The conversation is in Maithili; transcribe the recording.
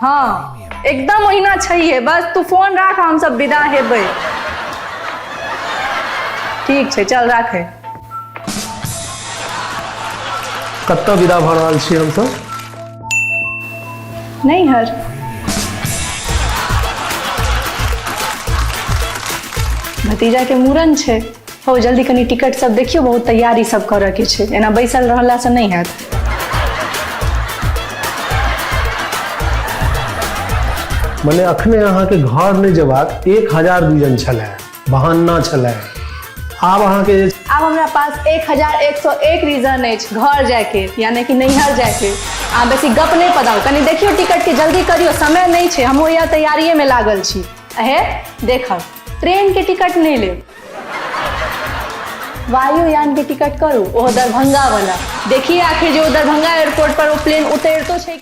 हँ, एकदम ओहिना छैहे। बस तू फोन राख, हम सब विदा हेबै। ठीक छै, चल राखै। कतऽ विदा भऽ रहल छी हमसब? नैहर। भतीजा के मूड़न छै। हो, जल्दी कनि टिकट सब देखियौ, बहुत तैयारी सब करऽ के छै। एना बैसल रहला से नहि हैत। मने अखने अहाँके घर नहि जेबाक 1000 रीजन छलै, बहाना छलै। आब अहाँके आब हमरा पास 1101 रीजन अछि घर जायके, यानी कि नैहर जायके। अहाँ बेसी गप नहि पदाउ, कनि देखियौ टिकट के, जल्दी करियौ, समय नहि छै। हमहूँ इएह तैयारिए में लागल छी। अहे देखब, ट्रेन के टिकट नहि लेब, वायुयान के टिकट करू, ओहो दरभंगा वाला। देखिए आखिर जे ओ दरभंगा एयरपोर्ट पर ओ प्लेन उतरितो छै कि।